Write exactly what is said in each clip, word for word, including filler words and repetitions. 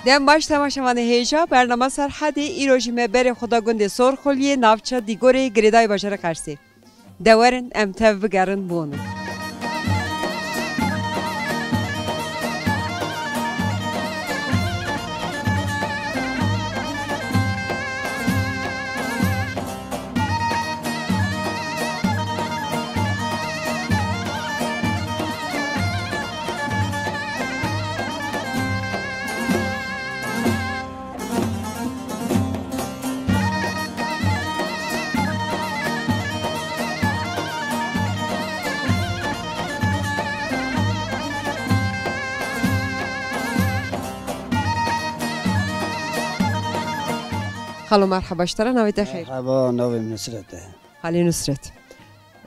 Dem baş temaşevanê hêja, bernama Serhedê, îro jî me berê xwe da gundê Sorxuliyê, navça Dîgorê, girêdayî bajarê Qersê. De werin em tev bigerin Bono. Xalo, merheba ji te re, navê te xêr? Merheba, navê min Nusret e. Xalê Nusret.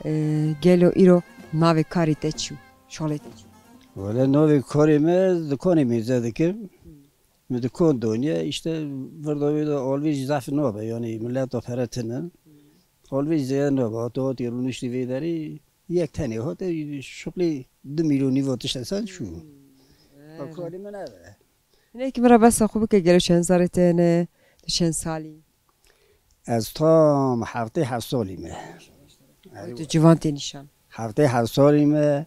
Ee, gelo îro navê karê te çi yo? Şolê te çi yo? Wele navê karê me, dikanê mêze dikim. Min dikan daniye, îşte, virda wê de alvêj zehf nabe, yanî millet de pere tine. Alvêj zêde nabe, hata hatî rûniştî vê derê, yek tenê hate, şuxlê du milyon nîva tişte sen çû. Hmm. Karê min ev e. Hinekî min re behsa xwe bike, gelo çend zarê te hene, tu çend salî? Ez tam heftê heft salî me. Wê tu ciwan tê nîşan. Heftê heft salî me,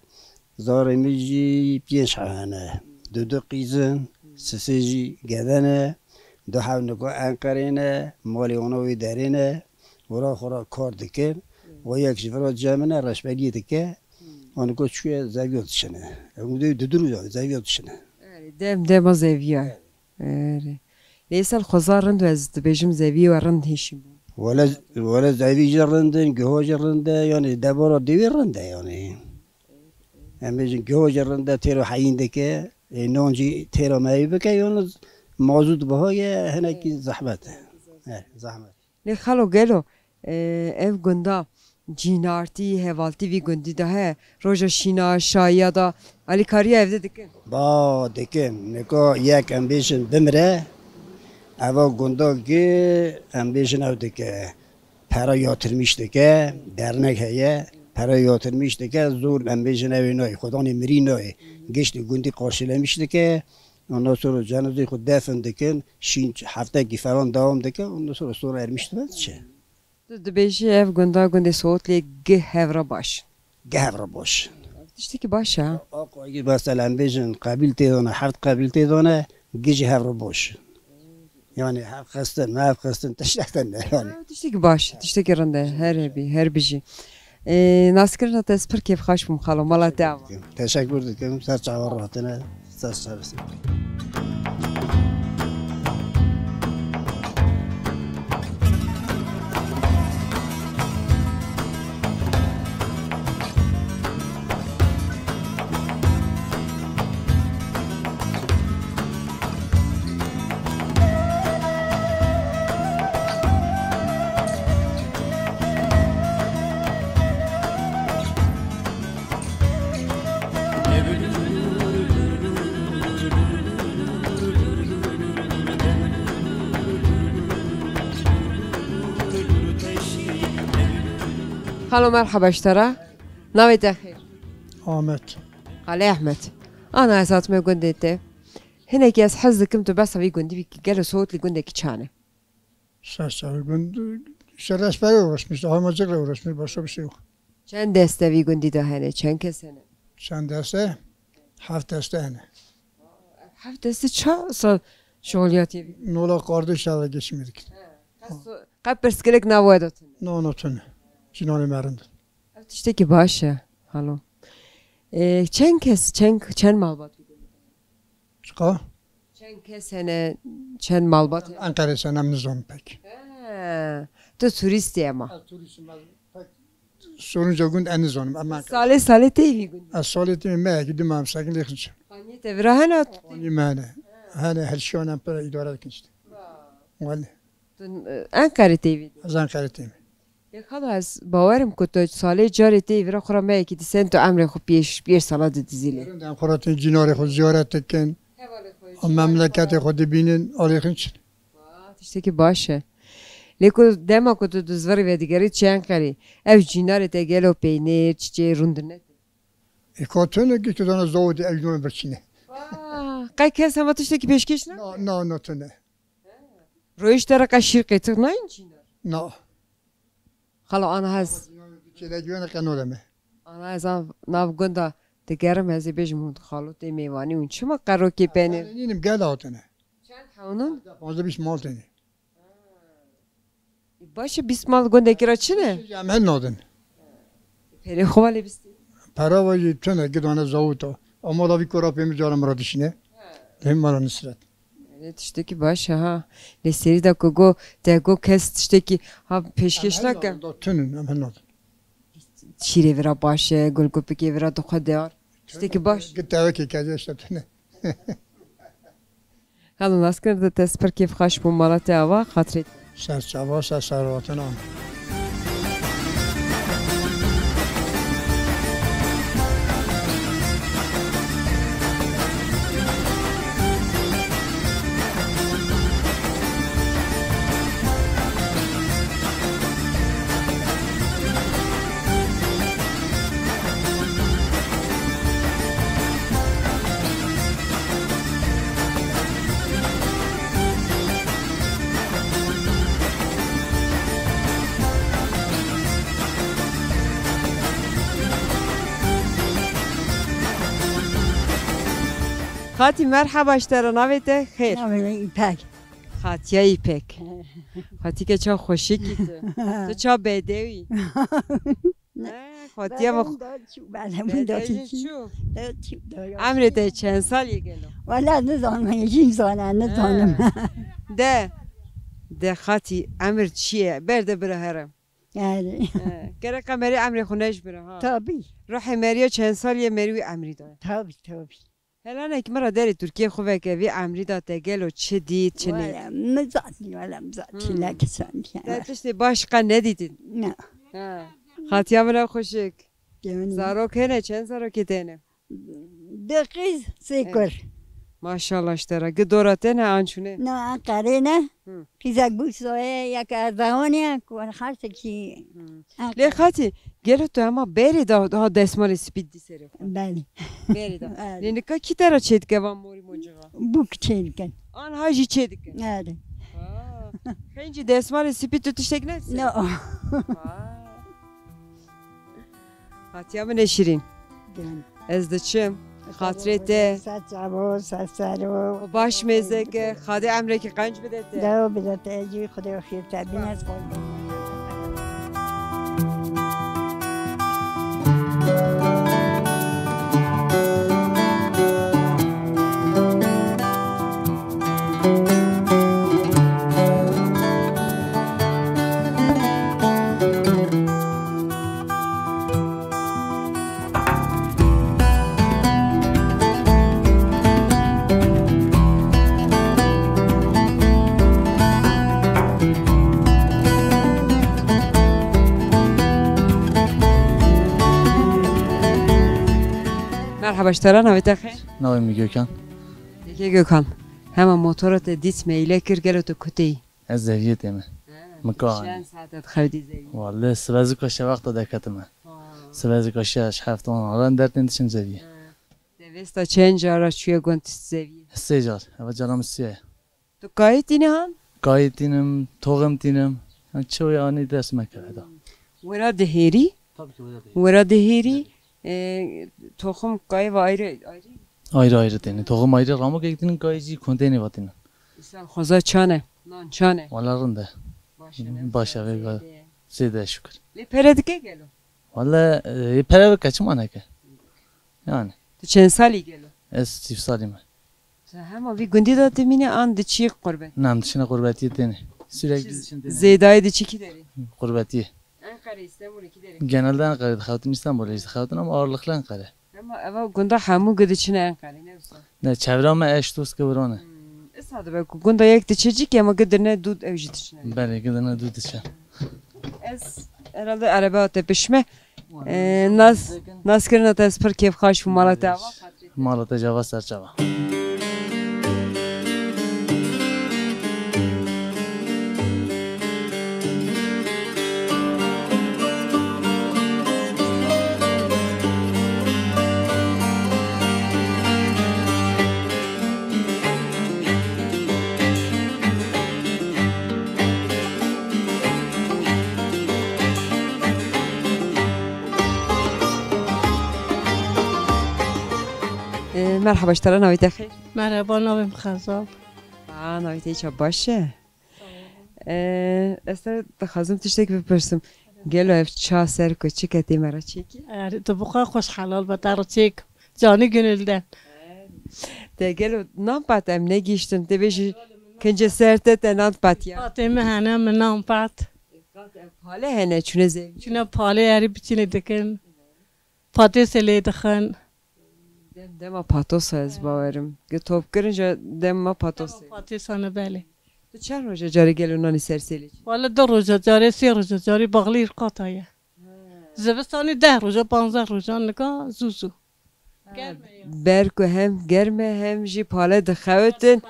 zarê min jî pênc hene. Du du qîz in, sisê jî gede ne, du heb nika Enqerê ne, malê wana wê derê ne, wira xwe ra kar dikin. Wa yek ji vira cem min e, reşberiyê dike. Wan nika çûye zeviya dişine. Ew dê du du rû zeviya dişine. Erê, dem dema zeviya. Erê. Lê îsal xweza rind e, ez dibêjim zeviyê we rind hêşîn bû. Wele, wele zevî jî rind in, giho jî rind e, yanî debara dêwê rind e yanî. Em bêjin giho jî rind e, têra heyîn dike, ê, nan jî têra meyî bike, yalnız mazût biha ye, hinekî zehmet e. He, zehmet. Lê xalo gelo, e, ev gunda cînartî, hevaltî vî gundî de heye? Roja şîna, şayiya de alîkariya evde dikin? Ba, dikin. Nika yek em bêjin bimire, eva gunda gi em bêjin ew dike. Pera yatırmış dike, dernek heye, pera yatırmış dike, zor em bêjin ew ê nayê, xwedanê mirî nayê. Giştî gundî qarşilemiş dike, ondan sonra cenazeyê xwe defin dikin, şîn heftekî falan devam dike, ondan sonra, sonra ermiş dibe diçe. Tu dibêjî ev gunda gundê Soğutlê gi hev re baş in. Gi hev re baş in. Tiştekî baş e, ha? Aqayî mesela em bêjin qebîl tê de ne, heft qebîl tê de ne, gi jî hev re baş in. Yani hev xistin, me hev xistin, tiştek de ne yani. Ew tiştekî baş e, tiştekî rind e, her hebî, her bijî. Ê, naskirina te ez pir kêfxweş bûm xalo, mala te ava. Teşekkür dikim, ser çavan ratine, ser servisê. Xalo, merheba ji te re. Navê te xêr? Ahmet. Xalê Ehmed. Ana ez hatime gundê te. Hinekî ez hez dikim tu behsa vî gundî bikî. Gelo Soğutli gundekî çan e? Ser ser gund, işte reçberê uğraşmış, ahmacıkla uğraşmış, başka bir şey yok. Çend deste vî gundî de hene, çend kes hene? Çend deste? Heft deste hene. Heft deste ça sa şoliyatê vî? Nola kardeş ya da geçmedik. Qe pirsgirêk nav we de tune? No, no tune. Cinanê me rind. Ev tiştekî baş e, halo. Ê, çend kes, çend, çend malbat vî gundî? Çiqa? Çend kes hene, çend malbat hene? Enqerê sen em nizanim pek. He, tu turîstî ema. Ez turîstim, ez pek sorunca gund en nizanim. Em Enqerê. Salê salê tê vî gund? Ez salê tê me ki dima em sekin lêxin çi. Qaniyê te vira hene? Qaniyê me hene. Hene her şiyan em pere idare dikin işte. Wele. Tu, e, Enqerê tê vî? Ez Enqerê tê me. Lê xalo ez bawer im ku tu salê carê tê vira xwe re meyekî dîsen tu emrê xwe pêş, pêş sala didizî lê. Em xwe re tên cînarê xwe ziyaret dikin. Hevalê xwe, cînarê xwe. Memleketê xwe dibînin, alêxin çin. Wa, tiştekî baş e. Lê ku dema ku tu dizvirî vedigerî çi Enqerê, ev cînarê te gelo peynîr, çiçê rûndine? Ê ka tune ki tu dana zawodê ew yine birçîne. Wa. Qey kes hema tiştekî pêşkêş ne? Na, na, na, tune. Royişt te re qey şîr qêtiq nayîn çî ne? Na. Xalo ana hez. Çêlek wene qeno de me. Ana ez av nav gunda digerim ez ê bêjim hûn xalo tê mêvanî hûn çima qerokê penê? Nînim gel hatine. Çend hewnin? Panzdeh bîst mal têne. Baş e, bîst mal gundekî re çi ne? Em hen nadin. Perê xwe lê bistî. Pera ve jî tune gidane zawuta. Ama da vî kora pê min cara min re dişîne. Lê min re nisret. Lê tiştekî baş e ha. Lê serî de ku go, te go kes tiştekî ha pêşkêş nake. Da tunin, em hen nadin. Şîrê vira baş e, gulgupikê vira dixwe diyar. Tiştekî baş. Gitewekê kece işte tune. Xalo naskir de te spir kêfxweş bû mala te ava xatirê te. Ser çava, ser servatinan. Xatî merheba ji te re, navê te xêr? Navê min Îpek. Xatiya Îpek. Xatîke ça xweşikî tu. Tu ça bedewî. Ne, Xatiya min. Belê min da çû, belê min da çû. Emrê te çend sal ye gelo? Wala nizanim, hêjî nizane, nizanim. De, de Xatî, emir çi ye? Berde bira here. Yani. He, gerek merî emrê xwe nejbire ha. Tabii. Ruhê meriya çend sal ye merî wî emrî daye. Tabii, tabii. Helanek min re derê Tirkiyê xwe veke vî emrî da te gelo çi dît, çi nêt? Wala, min zat nî, wala, min zat Hmm. tîlek sand yani. Te tiştê baş qe nedîtin? Ne. Ha. Xatiya min ew xweşik. Yani. Zarok hene, çend zarokê te hene? Du qîz, sê Evet. kur. Maşallah ji te re. Gi dora te ne an çûne? Na, Enqerê ne? Hı. Qîzek bû soyê yek Erzewanê ye, ku her tiştî Hı. Enqerê. Lê Xatî, gelo tu hema berê de ha desmalê spî dî serê xwe? Belê. Berê de. Belê. Lê nika kî te re çêdike van morî mocixa? Bûk çêdikin. Anha jî çêdikin? Erê. Ha. Xencî desmalê spî tu tiştek ne ser? No. Ha. Xatiya min ê şirîn. Gel. Ez diçim. Xatirê te. Ser çavo, ser sero. Xwe baş mêze ke. Xwedê emrekî qenc bide te. Dew bide te, cî Xwedê xêr te bîne. Merhaba, ji te re navê te xêr? Navê min Gökhan. Yekê Gökhan. Hema motora te dît meyle kir, gelo tu kuteyî? Ez zeviyê tême. Ha, Min ka çend anî. Saet dixewitî zeviyê? Wallê, sibe zika şeveq de deketime. Ha. Sibe zika şeş, heft, on, alan dertên diçim zeviyê. Ha. Te vêsta çend cara çûye gund zeviyê? Sê car. Eva cara min sê ye. Tu kayî tîne han? Kayî tînim, toxim tînim. Yani çi wê anî dest me keve da. Wera dihêrî? Tabii ki wera dihêrî. Wera dihêrî, e, toxim kayî ve ayrı, ayrı? Ayrı ayrı têne. Toxim ayrı, ramok ek tînin, kayî jî konteyne vatînin. Îsal xweza çane, nan çane. Wala rind e. Baş e, ne Baş e, güzel, vê zêde ye. Zêde şükür. Lê pere dike gelo? Wala, e, pere bike, çima neke? Yani. Tu çend salî gelo? Ez sîf salî me. Sen hema vî gundî de dimîne an diçî qurbet? Na, em diçine qurbetiyê têne. Sürekli diçin têne. Zêdayê diçî kî derê? Qurbetiyê. Enqere, Îstanbulê kî derê? Genelde Enqere dixewtin, Îstanbulê jî dixewtin ama ağırlıklı Enqere. Hema eva gunda hemû gi diçine Enqere, ne wisa? Ne, çevra me eş dost gi viran e. Hmm, isa dibe ku gunda yek diçe cîkê ama gi dirne dû ew jî diçine. Belê, gi dirne dû diçe. Ez herhalde erebe hate pişme. Ee, nas, naskirina te ez pir kêfxweş bû mala te ava. Mala te cava ser çava. Ee, merhaba, ji te re, navê te xêr? Merhaba, navê min Xezal. Aa, navê te îça baş e? Ee, ez te dixwazim tiştek bipirsim. Gelo ev ça ser ku çi ketê me re çêkî? Erê, tu bi xwe xweş helal be, te re çêk. Canî gönülden. Te gelo nan pat em negihiştin, te bêjî kince ser te te nan pat ya. Patê me hene, min nan pat. Pale hene, çûne zevî. Çûne pale erê biçînê dikin. Patêsê lê dixin. Dem, dema patosa ez bawerim. Ge top kirin ja dema patosê. Dema patêsane belê. Tu çend roja carê gelo nanî ser sêlê çi? Wala du roja carê, sê roja carê baxlî qata ye. Zivistanê deh roja, panzdeh roja nika zû zû. Germ e ya. Ber ku hem germ e hem jî pale dixewitin.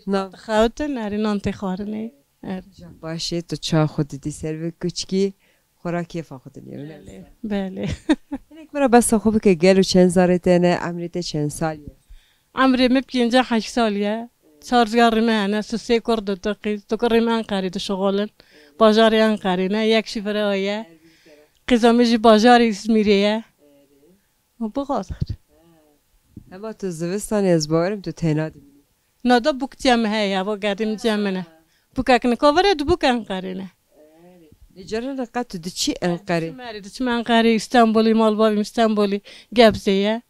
Na- Dixewitin, erê nan tê xwarinê. Erê. Ja baş e, tu ça xwe didî ser vê kuçkî, xwe ra kêfa xwe dinêrin. Belê, belê. Hinek min re behsa xwe bike, gelo çend zarê te ne, emrê te çend salî ye? Emrê min pêncî heşt salî ye. Çar zigarê me hene, sê kur, du du qîz, du kurê min Enqerê dişixulin. Bajarê Enqerê ne, yek jî vira ye. Qîza min jî bajarê Îzmîrê ye. Û bu qadar. Hema tu zivistanê ez bawerim tu têna dimînî. Na da bûk cem heye, eva gedê min cem min e. Bûkek nika vere, du bûk Enqerê ne. Lê carana qet tu diçî Enqerê? Diçim erê, diçim Enqerê, Îstanbulê, malbavê min Îstanbulê, Gebzê ye.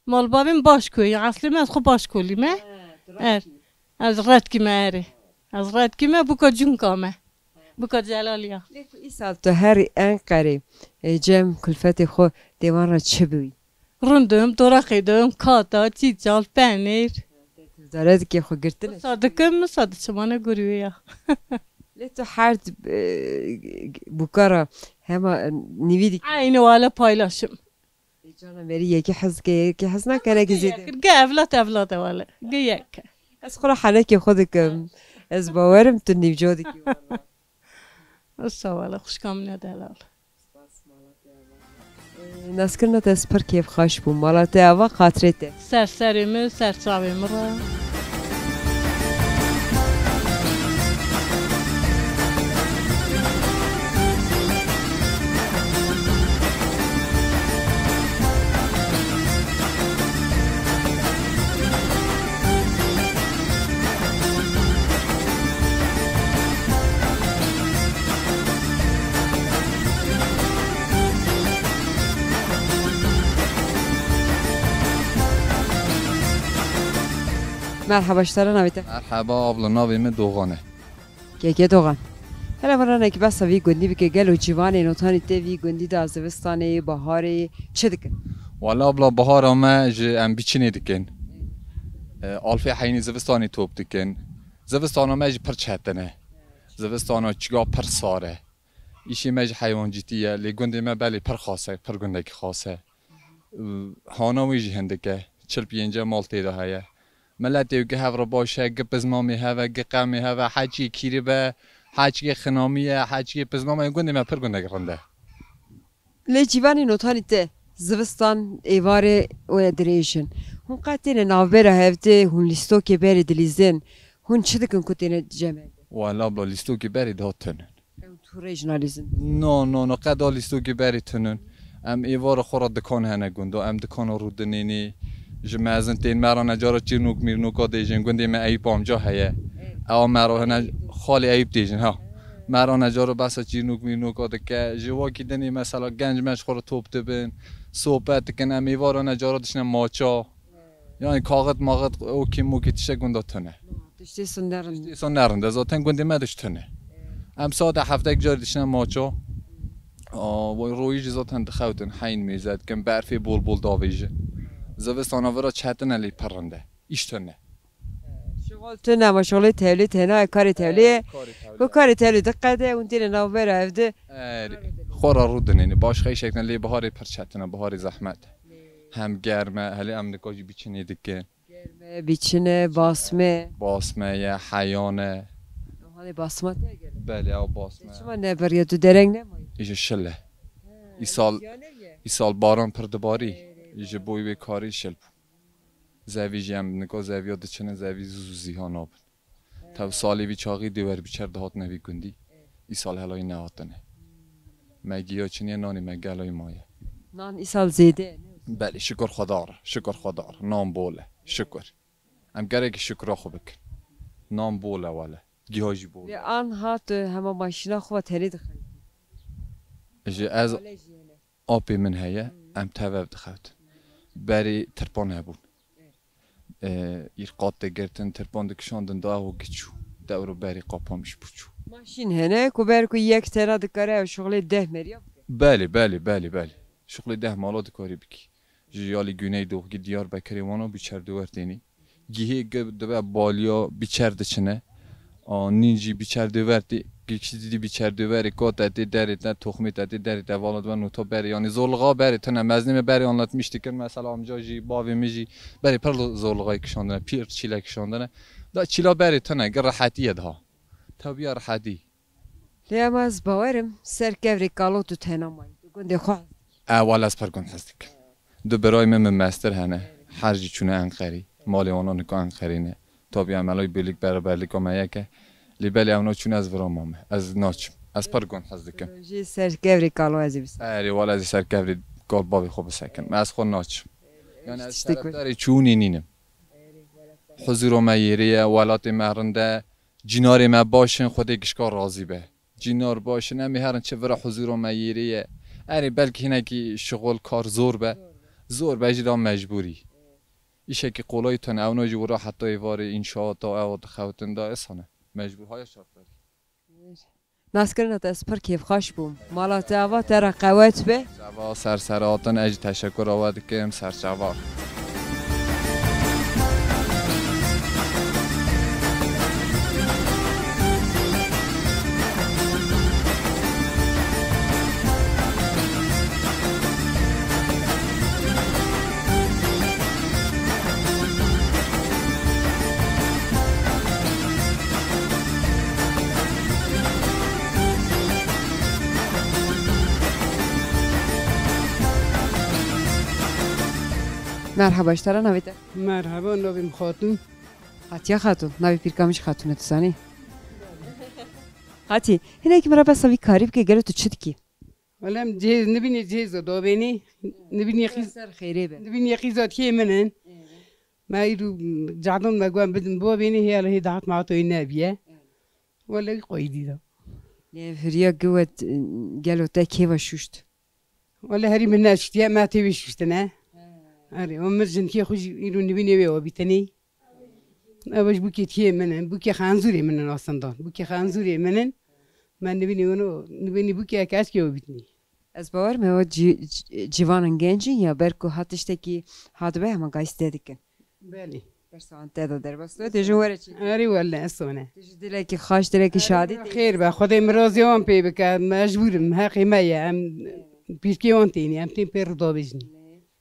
Malbavê min Başkoyê, eslê me ez xwe Başkolî me. Er. Ez Redkî me erê. Ez Redkî me, bûka Cunka me. Bûka Celaliya. Lê ku îsal tu herî Enqerê, e, cem kulfetê xwe dêwan re çi bûyî? Rûn dim, doraqê dim, kata, çîçal, penêr. Dare dikê xwe girtin e. Misa dikim, misa diçimane gurî wê ya. Lê tu her, e, bûka re hema, e, nîvî dikî? Eynî wale paylaşım. Ê, cana merî yekî hez ke, yekî hez nakene ki zêde. Ge evlat evlat e wele. Ge yek. Ez xwe ra henekê xwe dikim. Ez bawerim tu nîvco dikî wele. Sağ ol, xwişka min e delal. Ê, naskirina te ez pir kêfxweş bûm. Mala te ava, xatirê te. Ser serê min, ser çavê min re. Merhaba, ji te re, navê te? Merhaba abla, navê min Doğan e. Keke Doğan. Hele min re hinekî behsa vî gundî bike, gelo ciwanên otanî tê vî gundî de zivistanê, baharê çi dikin? Wala abla, bahara me ji em biçinê dikin. E, alfê heynî zivistanê top dikin. Zivistana me jî pir çetin e. Zivistana çiga pir sar e. Îşê me jî heywancîtî ye, lê gundê me belê pir xas e, pir gundekî xas e. Hana wî jî hindik e, çil pênce mal tê de heye. Miletê wî gi hev re baş e, gi pizmamê hev e, gi qemê hev e, heçiyê kîrib e, heçiyê xinamî ye, heçiyê pizmamê ye, gundê me pir gundek rind e. Lê ciwanên otanî te zivistan, êvarê wê dirêj in. Hûn qet têne navbera hevdê, hûn lîstokê berê dilîzin. Hûn çi dikin ku têne cem hevdê? Wala abla, lîstokê berê daha tune. Ew tu rê jî nalîzin? No, no, no, qeda lîstokê berê tune in. Em êvara xwe re dikan hene gundo, em dikana rûdinênê. Ji mezin tên me re necara çîrnok mîrnoka dêjin, gundê me Eyûp amca heye. Ewa me re hene xalê Eyûp dêjin, ha. Me re necara behsa çîrnok mîrnoka dike. Ji wakî dinê mesela genc me ji xwe re top dibin, sohbet dikin. Em êvara necara diçine maça. Yani kaxit maxit, okî mokî tiştek gunda tune. Tiştê son nerind. Tiştê son nerind. Zaten gundê me diş tune. Em saete heftek carî diçine maça. Aa, royî jî zaten dixewtin, heyn mêze dikin, berfê bol bol davêjin. Zivistana vira çetin e lê pir rind e. Îş tune. Şixul tune, ama şixulê tevlê têna, karê tevlê ye. Karê tevlê. Ku karê tevlê diqede, hûn têne navbera hevdê. Erê, xwe re rûdinêne. Başqa îşek ne, lê biharê pir çetin e, biharê zehmet e. Hem germ e, helê em nika jî biçinê dikin. Germ e, biçin e, basme. Basme ye, heyan e. Hanê basma te gel. Belê, ew basme. Çima nebiriye, tu dereng nemayî? Îşte şil e. Îsal, îsal baran pir dibarî. Ji bo wê karî şil bû. Zevî jî em nika zeviya diçine, zevî zû zîha nabin. Tev salê vî çaxî dê wer biçer dihatine vî gundî. Îsal helayî nehatine. Me giya çiniye, nanê me gelayî maye. Nan îsal zêde ye, ne? Belê, şikur Xweda re, şikur Xweda re. Nan bol e, şikur. Em gerekî şikra xwe bikin. Nan bol e wele. Giha jî bol e. Lê an hat, e, hema maşîna xwe tenê dixebitin. Ji ez Wele jî hene. Apê min heye, Hmm. em tev ev dixebitin. Berê tirpan hebûn. E, îr qat digirtin, tirpan dikişandin, da ew giç û dewro berî qapamiş bû çû. Maşîn hene ku ber ku yek tena dikare ew şixulê deh meriya bike. Belê, belê, belê, belê. Şixulê deh mala dikarî bikî. Ji yalî Güneydoğu, Diyarbekirê wana biçer dû wer tênî. Gihê gi dibe baliya biçer diçine. A, nîn jî biçer dû wer tê, gi kişî dî biçer dû werê ka te tê derê te, toxmê te tê derê te, vala dibe nota berê. Yanî zorluğa berê tine. Mezinê me berê anlatmiş dikin. Mesela amca jî, bavê min jî berê pir zorluğa kişandine, pir çîle kişandine. Da çîla berê tine, gi rehetî ye daha. Tabiya rehetî. Lê ama ez bawerim, ser kevrê kalo tu tena mayî. Tu gundê xwe E, wala ez pir gund hez dikim. Du birayê min, min mestir hene. Her jî çûne Enqerî. Malê wana nika Enqerî ne. Tabiya em elay birlik beraberlika me yek e. Lê belê ew naçûne ez vira mame. Ez naçim. Ez pir gund hez dikim. Jî ser kevrê kalo ez ê bisekim. Erê, wala ez ê ser kevrê kal bavê xwe bisekim. Ez xwe naçim. Yani ez Tiştek we- terefdarê çûnê nînim. Huzûra me yêrê ye, welatê me rind e. Cînarê me baş in, Xwedê gişka razî be. Cînar baş in, em ê herin çi vira huzûra me yêrê ye. Erê, belkî hinekî şixul, kar zor be. Zor be jî da mecbûrî. Îşekî qolay tune, ewna jî wira heta êvarê înşaata ewa dixewitin da, esane. Mecbûr haya şartberî. Naskirina te ez pir kêfxweş bûm. Mala te ava te re qewet be. Serçava, ser serhatin, ez jî teşekkura we dikim, serçava. Merhaba, ji te re navê te? Merhaba, navê min Xatûn. Xatiya Xatûn, navê pîrka min jî Xatûn e, tu zanî. Xatî, hinekî min re behsa vî karî bike, gelo tu çi dikî? Wele em cihêz, nibînê cihêza dabênî, nibînê qîz-, Ser xêrê be. Nibînê qîza dikê min in. Evet. Me îro cehdan me got em bidin babênî, hê hê dahat me hatoyê nebiye. Evet. Wele wî qoydî da. Lê ev hiriya giwet, gelo te kêva şuşt? Wele herî min neştiye, me tê wî şuştine. He. Erê, o min jinkê xwe jî îro nibînê wê abîtinî. Ew ji bûkê tiyê min in, bûkê xenzûrê min in aslında. Bûkê xenzûrê min in. Me nivînî wino, nivînî bûkê eke eşkê wê bîtinî. Ez bawer me ew cî-, cî-, civanan genc in ya ber ku ha tiştekî hatibe hema gayî stê dikin. Belê. Bersa wan te de derbas dibe, tu jin were çêkî. Erê wele, ez sone. Tu ji dilekî xaş, dilekî şadî tê. Xêr be, Xwedê mirazê wan pê bike, mecbûr im, heqê me ye, em pîrkê wan tênî, em tên pê re dabêjin.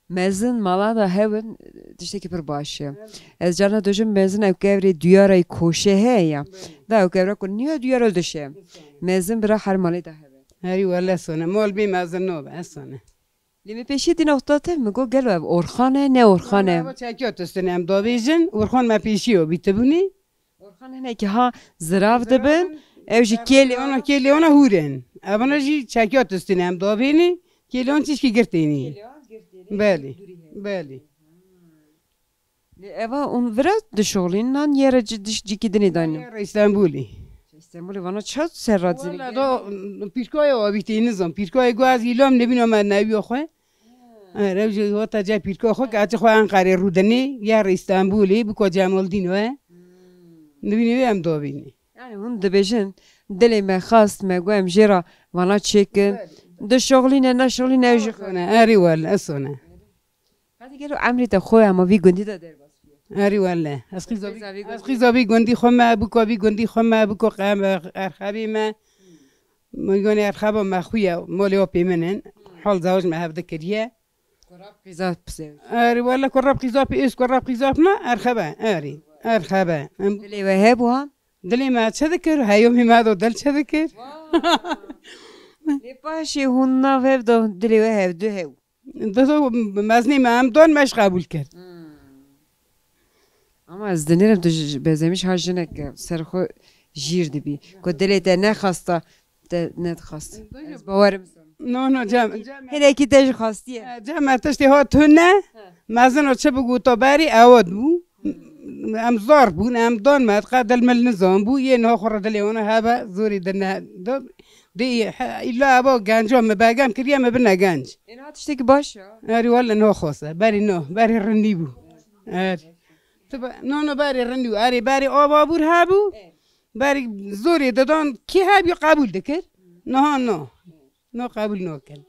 Mezin mala da hebin, tiştekî pir baş e. Evet. Ez carna dojim mezin ew kevrê duyara koşe heye ya. Evet. Da ew kevra ku niya duyara dişe. Evet. Mezin bira her malê da hebe. Herî wele sone. Mal bê mezin nabe, ez sone. Lê min pêşî dîna xwe da te, min got gelo ev Orxan e, ne Orxan e? Ama çekiya tustine em dabêjin, Orxan me pêşî yo bîtibûnî. Orxan hinekî ha zirav dibin, ew jî kêlê wana, kêlê wana hûr in. Evana jî çekiya tustîne em dabênî, kêlê wan tişkî girtênî. Kêlê wan girtênî, belê, durî heye. Belê. Lê eva hûn vira dişoxlînin an yê re ci-, diş-, cîkî dinê daynin? Yê re Îstanbulî. Îstanbulê vana çawa ser radizî? Wala da pîrkaya wa bîtê nizam. Pîrkaya got ez îlam nebîna me newiya xwe. He, rewşê hota cê pîrka xwe ke çi xwe Enqerê rûdinê, ya re Îstanbulê, biko Cemal Dîno e. Hmm. Nivînê wê em dabînê. Yani hûn dibêjin, dilê me xast, me got em jê re vana çêkin. Belê. Dişoxlîne, neşoxlîne, ew jî xwe. Erê wele, ez sone. Hadi gelo emrê te xwe hema vî gundî de derbas bûye. Erê wele. Ez qîza vî, Qîza vî gundî. Ez qîza vî gundî xwe me, biko vî gundî xwe me, biko qe-, erxebê me. Min gonê erxeba me xwe ye, malê wa pê min in. Hal zewaj me hev dikiriye. Kurab qîza pisewij. Erê wele kurab qîza pê ês, kurab qîza pê ne, erxebe, erê. Erxebe. Em Dilê we hebû ha? Dilê me çi dikir? Heyomê me do dil çi dikir? Vay. Lê paşê hûn nav hev do dilê we hevdu hew. Dido mezinê me em don me ji qebûl kir. Hmm. Ama ez dinêrim tu ji, ji, bezemîş ha jinek e, ser xwe jîr dibî. Ku dilê te nexasta, te nedixast. Ez bawerim. No, no, cem, cem. Hinekî te jî xwestiye. Cem, me tiştê hat tune. He. Mezin o çi bigûto berî, ew dibû. Em zor bûn, em don me, qe dil mil nizan bû, yê niha xwe re dilê wana hebe, zorî dine. Do, dê, he, îlla eva genca me begem kiriye, me bine genc. Êna tiştekî baş e. Erî wele niha xwese, berî no, berî rindî bû. Erî. Tu be, no, no, berî rindî bû. Erî, berî ava bûr hebû. E. Berî zorê didan kî hebî qebûl dikir. Niha no. No qebûl nakin.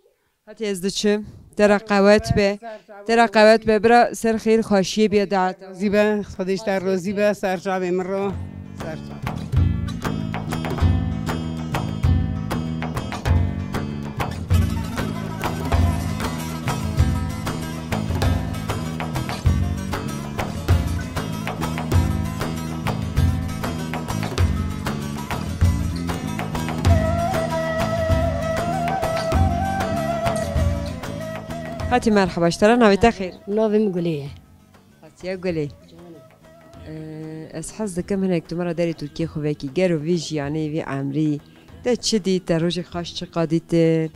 Hati ez diçim. Te re qewet be. Te re qewet be. Bira ser xêr xweşiyê bîye daet. Rozî be. Xwedê ji te rozî be. Ser çavê min ro. Ser çavê. Hatî merheba, ji te re navê te xêr. Navê min Gulê ye. Hatiye Gulê. Ee, ez hez dikim hinek tu me re derê Tirkiyê xwe vekî. Gero vî jiyanê, vî emrî, te çi dît, te rojê xaş çiqa dîtin?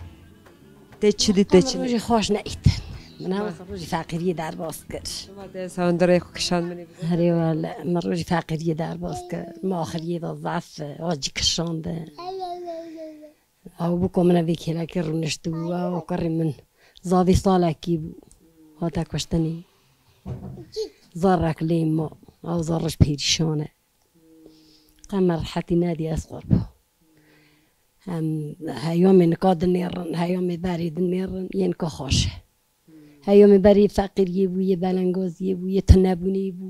Te çi dît, te çi... Min rojê xweş nedît. Min ew rojê feqîriyê derbas kir. Sima te sawandirê xwe kişand min ê bide. Herê wele, min rojê feqîriyê derbas kir. Min axiriyê de zaf acî kişandi. Ew bû ku min vê kêlekê rûniştibû, ew kurê min zavê salekî bû. Hate kuştinê. Zarek lê ma. Ew zar roj perîşan e. Qe me rehetî nedî ez qurbo. Em heyamê nika dinêrin, heyamê berê dinêrin, yê nika xweş e. Heyamê berê feqîriyê bû, yê belengaziyê bû, yê tunebûnê bû.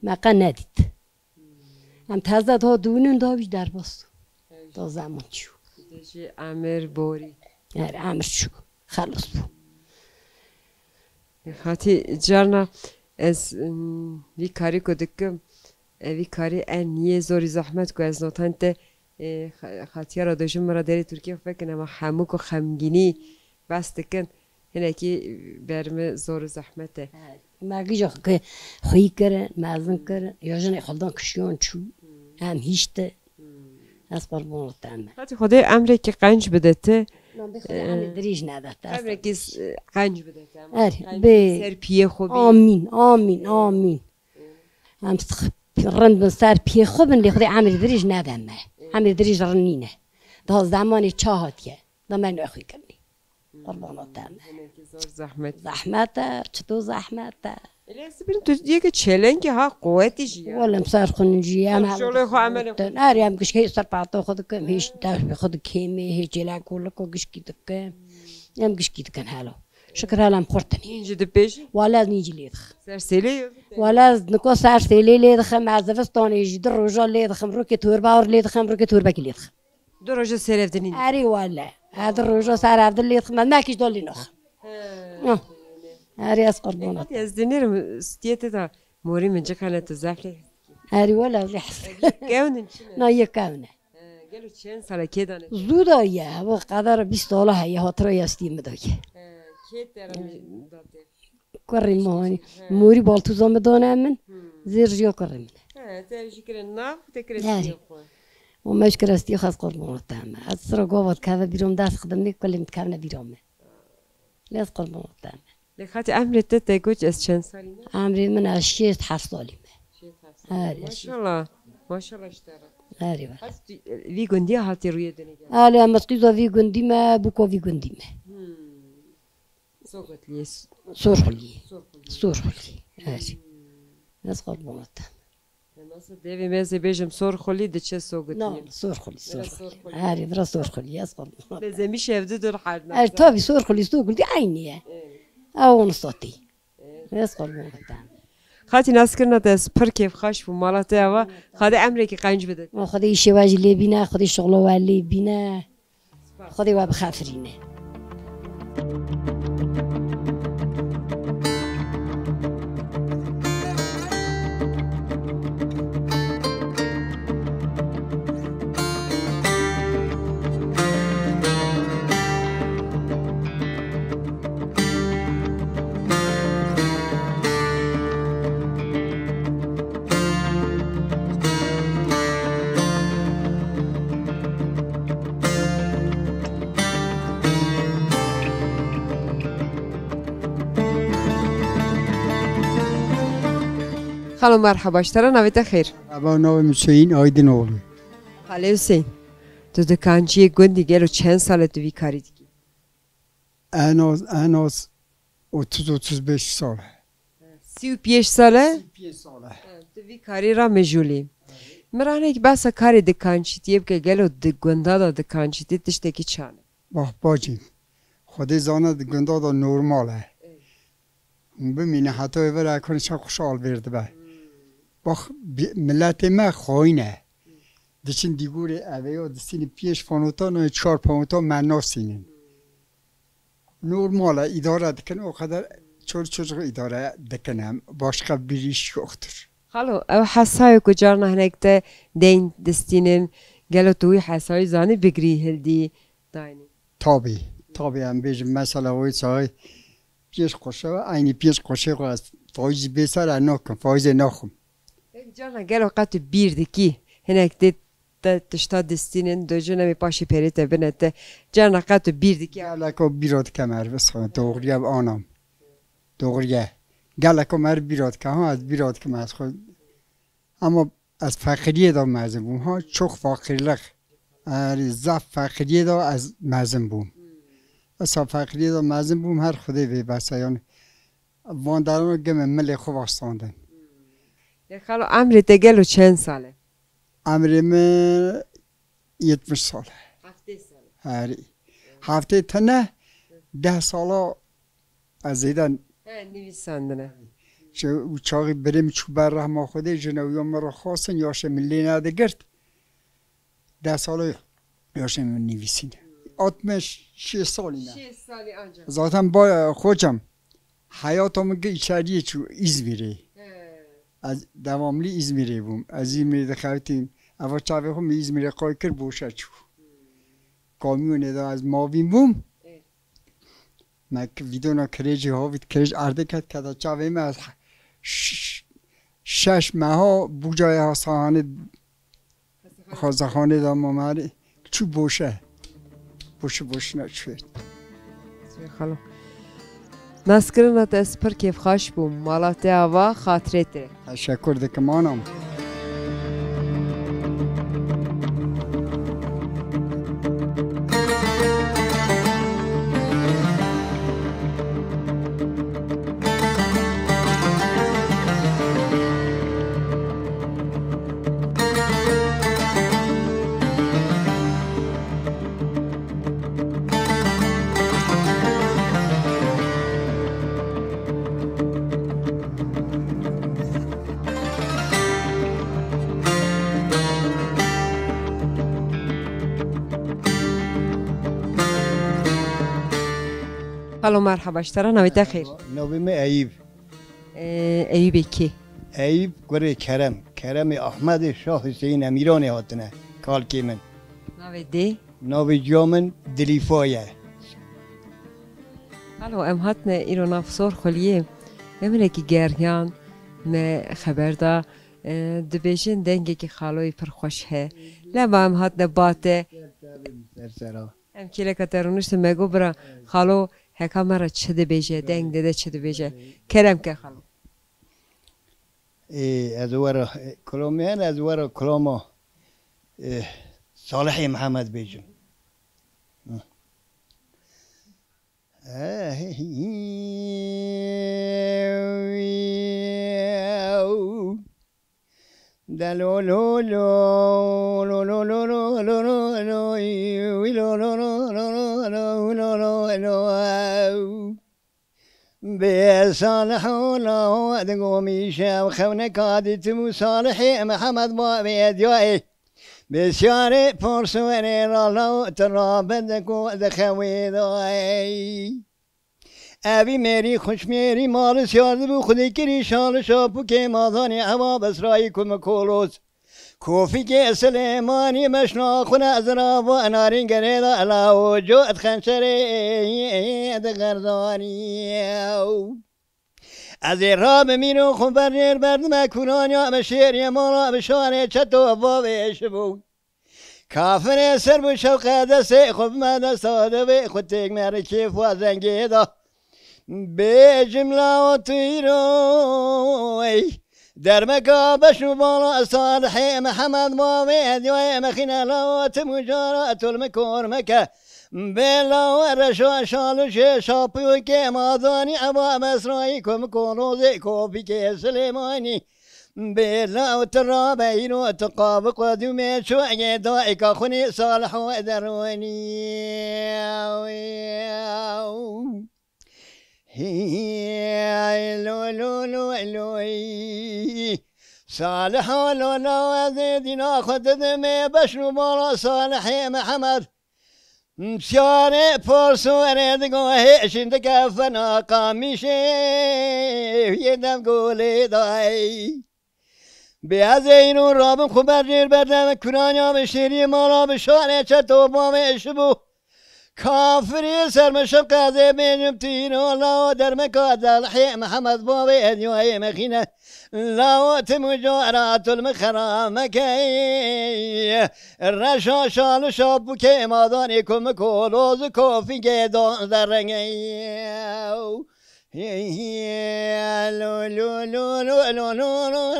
Me qe nedît. Em teze da dûnin da wî derbas. Da zeman çû. Te jî emir borî. Her emir çû. Xelas bû. Hatî carna ez, ım, vî karî ku dikim, e, vî karî en niyê zorî zehmet ku ez notan te, e, xa-, xatiya re dojim min re derê Tirkiyê xwe vekin, ema hemû ku xemgînî bes dikin, hinekî ber min zor û zehmet e. He, me gija xwe xwî kirin, mezin kirin, ya jinê xwe dan kişiyan çû, em hîşti. Ez qurbana te me. Hatî Xwedê emrekî qenc bide te. Nan bê Xwedê, e, emrê dirêj nede te. Emrekî s-, qenc bide te. Erê, qenc bê. Ser piyê xwe bê. Amîn, amîn, amîn. Em s-, rind bin ser piyê xwe bin, lê Xwedê emrê dirêj nede me. Emrê dirêj rind nîne. Daha zemanê ça hatiye. Da me nexwî kirinî. Qurbana te me. Hinekî zor zehmet. Zehmet e, çito zehmet e. Lê ez birim tu yeke çelengî ha quwetî jî ya. Wele em ser xwe nijî, em... Em şolê xwe emelê xwe. Her em gişkê ser pahto xwe dikim, hiç dest bi xwe dikêmê, hiç çeleng koliko gişkî dikim. Em gişkî dikin helo. Şikir hela em xurtinî. Nîncî dipêjî? Wele ez nîncî lê dixim. Ser sêlê yo? Wele ez niko ser sêlê lê dixim, ez zivistanê jî di roja lê dixim, rokê torba or lê dixim, rokê torbekî lê dixim. Du roja ser ev dinîn. Erê wele. Ez du roja ser ev din lê dixim. Ez mekî ji dolî naxim. He. Ah. Erê ez qurbana. Hadi ez dinêrim stiyê te de morî min ciqene tu zef lê. Erê wele ez lê hes. Kewnin çi ne? Na yê kewne. He, gelo çend sala kê dane? Zû da ye. Bu kadar bîst sala heye hatira ya stiyê mi da ye. He, kê te re da te? Kurê min hanî. He. Morî baltûza min dane min. Hmm. Zêr jî ya kurê min e. He, te jî kire nav, te kire stiyê xwe. Û me jî kire stiyê xwe, ez qurbana te me. Ez sira gava dikeve bîra min, dest xidimê kulê min dikevne bîra min. Lê ez qurbana te me. Lê xatî emrê te, te got ez çend salî me? Emrê min ez şêst heft salî me. Şêst heft salî. Erê, ez şêst. Maşallah. Maşallah ji te re. Erê wele. Hest vî gundî hatî rûyê dinê gel. Erê, em qîza vî gundî me, bûka vî gundî me. Hmm. Sogotliyê. Sorxuliyê. Sorxuliyê. Sorxuliyê. Erê. Hmm. Ez qurbana te. Nasıl devê me ez ê bêjim Sorxulî diçe Sogotliyê. Na, Sorxulî, Sorxulî. Erê, vira Sorxulî, ez qurbana. Lê zemî şevdi dur herd. Er tabii Sorxulî, Sogotlî aynı ye. Evet. Ew onu satî. Evet. Ez qurbana te. Xatî naskirina te ez pir kêfxweş bûm, mala te ava. Xwedê emrekî qenc bide. Ma Xwedê îşê we jî lê bîne, Xwedê şixula we lê bîne. Xwedê we bixefirîne. Xalo merheba, ji te re, navê te xêr? Merheba, navê min Hüseyin Aydınoğlu. Xalê Hüseyin, tu di kanciyê gundî gelo çend sal e tu vî karî dikî? En az, en az otuz otuz beş sal e. Sî û pênc sal e? Sî û pênc sal e. Ha, tu vî karî re mijûl î. Min re hinek behsa karê di kancîtiyê bike, gelo di gunda de di kancîtî tiştekî çan e? Bax bacî, Xwedê zane di gunda de normal e. Hûn bimîne heta êvara ekan çend xweş alvêr dibe. Bax, bi-, miletê me xayîn e. Diçin dîgorê eveya distînin pênc ponota, nayê çar ponota me nasînin. Normal e, îdare dikin, o kadar çoluk çocuk îdare dikin em. Başka bir iş yoktur. Xalo, ew hesayê ku carna hinek te deyn distînin, gelo tu wî hesayî zanî bigirî hildî dayînî? Tabii, tabii, em bêjin mesela wê çaxê pênc qoşe ve, aynî pênc qoşê xwe ez faîzî bê ser e nakim, faîzê naxwim. Peki carna gelo qet tu bîr dikî? Hinek tê te tişta distînin, dojin em ê paşê pêrê te bine te. Carna qet tu bîr dikî? Geleko bîro dike merve, doğruya anam. Doğruya. Geleko mer bîro dike, ha, ez bîro dikim ez xwe. Ama ez feqiriyê de mezin bûm, ha, çok fakirlik. Erê, zaf feqiriyê de ez mezin bûm. Esa feqiriyê de mezin bûm, her Xwedê vê bese, yani. Van derano gime milê xwe vastandin. Ya xalo, emrê te gelo çend sal e? Emrê min yetmiş sal e. Heftê sal e. Herî. Heftê tine, deh sala ez zêden. He, nivîsandine. Ji û çaxî birê min çû ber rehma Xwedê, jina wî ya min re xwestin, yaşê min lê nedigirt. Deh sala yaşê min nivîsîne. Altmış şeş salî ne. Şeş salî ancak. Zaten ba-, xocam, heyata min gi içeriye çû, İzmirê. He. Ez devamlı İzmirê bûm. Ez İzmirê dixebitim. Eva çavê xwe min İzmirê qay kir, boşe çû. Kamyonê de ez mavîn bûm. Evet. Me ki-, vîdona kirêjî havît, kirêj erdê ket, keda çavê me, ez ş-, ş-, şeş meha bûcayê hastanê, xwezexanê de mamarî çû boşe. Boşu boşuna çûyê. Xalo. Naskirina te ez pir kêfxweş bûm. Mala te ava, xatirê te. Teşekkür dikim anam. Xalo merheba, ji te re, navê te xêr? Navê min Eyîb. Ee, Eyîbê kê? Eyîb kurê Kerem. Keremê Ahmedê Şah Hüseyin Emîranê hatine. Kalkê min. Navê dê? Navê ciya min Dilîfa ye. Xalo, em hatine îro nav sor xuliyê. Em hinekî geryan me xeber da. E, dibêjin dengekî xaloyî pir xweş he. Lema em hatine ba te. Ser sera. Em kêleka te rûniştin, me got, bira, xalo heka me re çi dibêje, deng dide çi dibêje. Kerem ke xalo. Ê, ez were, e, kulomê hene, ez were kuloma, e, Salihê Mihemed bêjim. Hı. Bê Salih ola, digomî şev xewneka dîtim û Salihê Mihemed bavê Edyayê. Besyarê porsuwerê rala û tira bedeko dixewê dayê. Evî mêrî xuşmêrî mali siyar dibû, xwedî kirî şal û şapûkê mazanê eva besrayî ku min koloz. Kofîkê Silêmanî meşna xwe ne zirava narîn gerê da ela û co et xençerê dixerdanî. Ez ê rabimînim xwe ber nêr berdime kûraniya me şêrê mala bi şarê çeto bavêşibû. Kafirê ser bû şewqe destê xwe bime desta devê xwe têk me re kêf wa zengê da. Bê cimla û tîroy, Dermeka beş û bala Salihê Mihemed bavê Ediyayê mexîne lawa tim û cara tol mi kor meke. Bê lawa reşa şal û şê şapûkê madanî eba Mesrayî ku mi kolozê kopîkê Silêmanî. Bê law ti rabe îro ti qavi qedûmê çû egê dayika xwinî Saliho derwenî. Hey, lo, lo, lo, lo, ey. Salih, lo, lo, ez ê dîna xwe didimê beş û bala Salihê Mihemed. Siyarê porsorê digohê şîn dike fena qamîşê yê dev golê dayê. Bê ez ê îro rabim xwe ber jêr berdem kuranya min şêrî mala bi şarê çeto bavê şibû. Kafirî ser min şim qezê bêjim tîro lawa dermeka delhê Mihemed bavê Ediyayê mexîne. Lawa tim û cara tul min xera mekey. Reşa şal û şapûkê madanê ku min koloz û kofîgê don derengey. Hey, hey, lo, lo,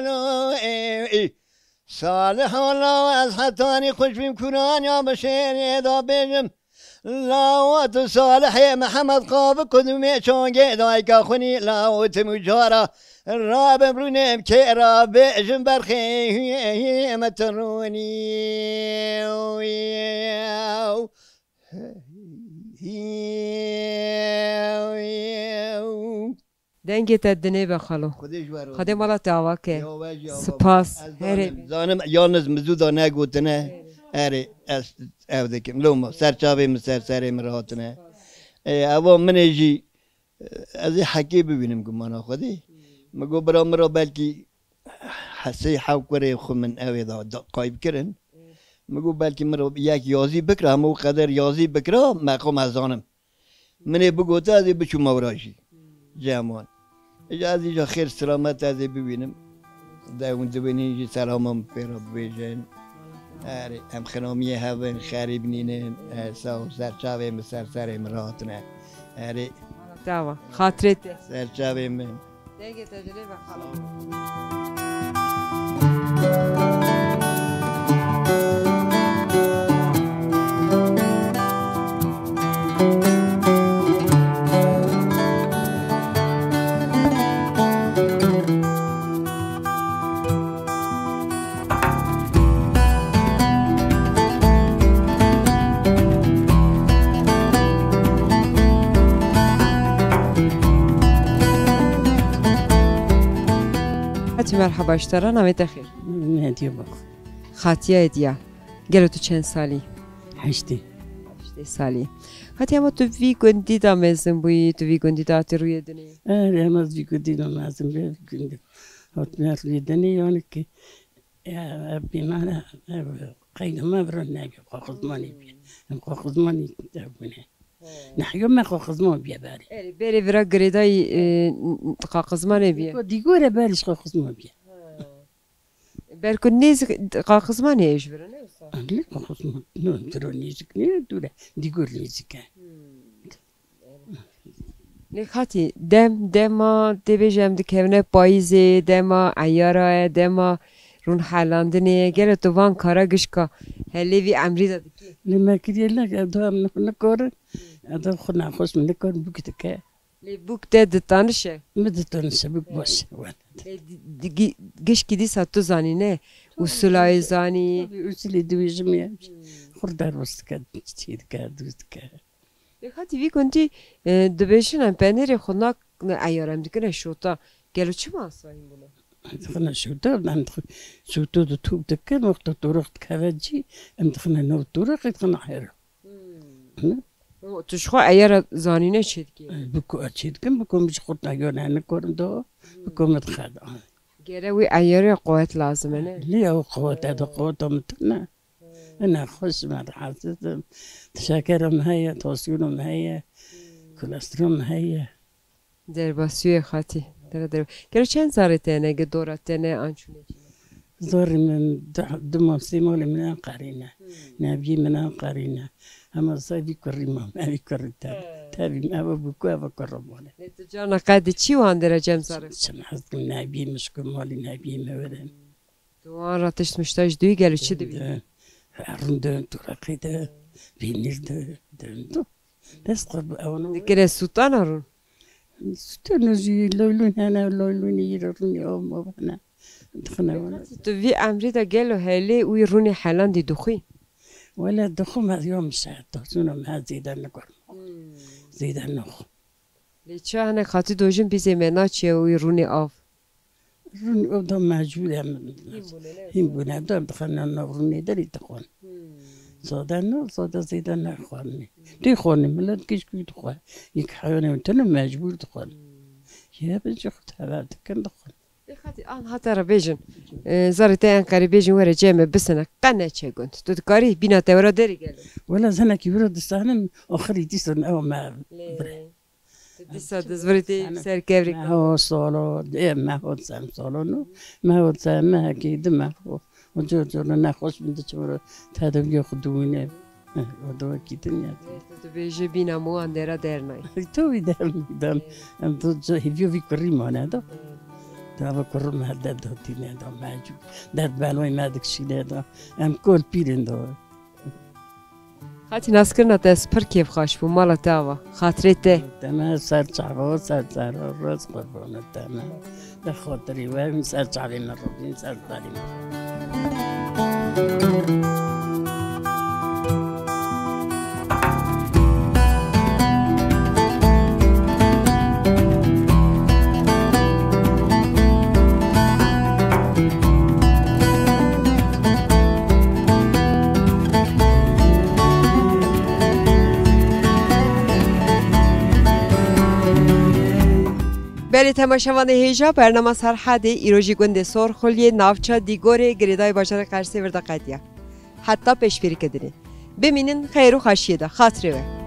lo, ey, ey. Salih, wela ez hetanî xweş bîm kuranya bi şêrê da bêjim. Lawa tu Salihê Mihemed qavi qudumê çongê dayika xwinî lawo tim û cara rabim rûnêm kê ra bêjim berxê hiyê me tu rûnî. Dengê te dinê be xalo. Xwedê ji we razî. Xwedê mala te ava ke. Ya we jî ava be. Spas. Ez Herê. Zanim, zanim, yalniz min zû da negotine. Erê, ez ev dikim. Loma, ser çavê min, ser serê min rahatine. Ê, eva min ê jî, ez ê hekê bibînim gumana Xwedê. Min got bira min ra belkî hesê hew kurê xwe min ew ê da, da qayb kirin. Min got belkî min ra yek yazî bikira, hemû qeder yazî bikira, me xwe me zanim. Min ê bigota ez ê biçûma wira jî. Cem wan. Îja ez îja xêr selamet ez ê bibînim. De hûn dibînin jî selama min pê re bibêjin. Erê, em xinamiyê hev in, xerîb nînin. E, sağ ol, ser çavê min, ser serê min rahatine. Erê. Dawa, xatirê te. Ser çavê min. Dengê te dilê ve xalo. Hatî merheba ji te re, navê te xêr? Hediye bak. Xatiya Hediya. Gelo tu çend salî? Heştê. Heştê salî. Xatiya, ma tu vî gundî de mezin bûyî, tu vî gundî de hatî rûyê dinê? Erê, em ez vî gundî de mezin bûyî, vî gundî. Hatî rûyê dinê, yani ki, ya, ev bîmane, ev qeyda me vira nebî, xwe xizmanê bî. Em xwe xizmanê ev bûne. He. Nehiyo me xwe xizman bîye berê. Erê, berê vira girêdayî, e, n-, n-, xwe xizmanê bîye. Dîgor e berê ji xwe xizman bîye. He. Ber ku nêzik, qaxizmanê heye ji vir e, ne wisa? Lê qaxizman, no, diro nêzik ne, dûr e. Dîgor nêzik e. Hmm. Lê xatî, dem, dema, tê bêje em dikevine payîzê, dema eyara ye, dema rûnhelandinê ye. Gelo tu van kara gişka helê vî emrî de dikî? Lê me kiriye lek, ev da em nikorin. Ev da xwe nexweş min nikorin, bûk dike. Lê bûk te ditanişe? Min ditanişe, bûk baş e, wele. Lê di-, di-, gi-, gişkî dîsa tu zanî, ne? Usulayê zanî. Tabii, usulê dibêjim ya. Hmm. Xwe derbas dike, çî dike, dûz dike. Lê xatî vî gundî, e, dibêjin em penêrê xwe nak-, ne eyar em dikine şota. Gelo çima asayîn bûne? Em dixine şota, em dixi-, şoto di top dikin, wexta toraq dikeve cî, em dixine nav toraqê, dixine hera. Hmm. Hı? O, tu ji xwe eyara zanîne çêdikî? E, bi ku ez çêdikim, bi ku min ji xwe tayone nikorim do, bi ku min dixwe da. Gere wî eyarê quwet lazim e, ne? Lê ew quwet e, da quweta min tune. Hı. Ina xweş me rahatsiz im. Şekera min heye, tansiyona min heye, kolesterol min heye. Derbasî ye xatî. Dere derba-, Gelo çend zarê te ne, ge dora te ne, an çûne çîne? Zarê min du, du mal, sê malê min Enqerê ne. Hmm. Neviyê min Enqerê ne. Hema zay vî kurî mam, evî kurî tevî. He. Tevî me, eva bû ku eva kurî mane. Lê tu carna qedî çî wan dere cem zarê? Çi, çi ez kim nebî, mişko malî nebî me were. Tu wan ra tişt mişta ji duyî gelo çi dibî? Herûn dön, tu reqî de, peynîr de, dön tu. Dest qurbu ewana. Dikire sûtana rûn? Sûtana jî loylûn hene, loylûnê yî re rûnê av mav hene. Dixine wana. Tu vî emrî de gelo helê wî rûnê helandî dixwî? Wele dixwim ez yo mişe, tosûna me zêde nigurim. Hmm. Zêde nixwim. Lê çi hinek xatî dojin bîzê me naçiye wî rûnê av? Rûnê av da mecbûr em. Hîn bûne, ne? Hîn bûne, da dixine nav rûnê derî dixwin. Hmm. Zade ne, zade zêde nexwarinê. Tê xwarinê, milet kişkî dixwe. Yek heyanê tene mecbûr dixwin. Hmm. Ye bi jî xwe teber dikin dixwin. Ê xatî an hata re bêjin. E, zarê te en qerî bêjin were cem me bisine. Qe neçe gund. Tu dikarî bîna te were derî gelo? Wela zenekî were disanim, axirî dîsan ew me. Lê. Bire. Tu dîsa dizvirî tê ser kevrê. Me ho solo, ê, me ho sem solo no. Me ho sem, me hekî di me ho. O cor cor ne nexweş bin diçim ro tedaviya xwe diwîne. O da wekî din ya. Tu dibêje bîna me wan dera dernay. Tu wî dem, dem. Em tu hêviyo vî kurî mane da. Da ve kurî me derd dotîne da, me cû. Derd belway me dikşîne da. Em kol pîrin da. Xatî naskirina te ez pir kêfxweş bûm, mala te ava. Xatirê te. Te me ser çava, ser çava, roz qurbana te me. Bi xatirî we, ser çavê min robîn, ser çavê min robîn. Belê temaşevanê hêja, bernama Serhedê îro jî gundê Sorxuliyê, navça Dîgorê, girêdayî bajarê Qersê vir de qediya. Heta pêşbirîke dinê. Bimînin xeyr û xweşiyê de. Xatirê we.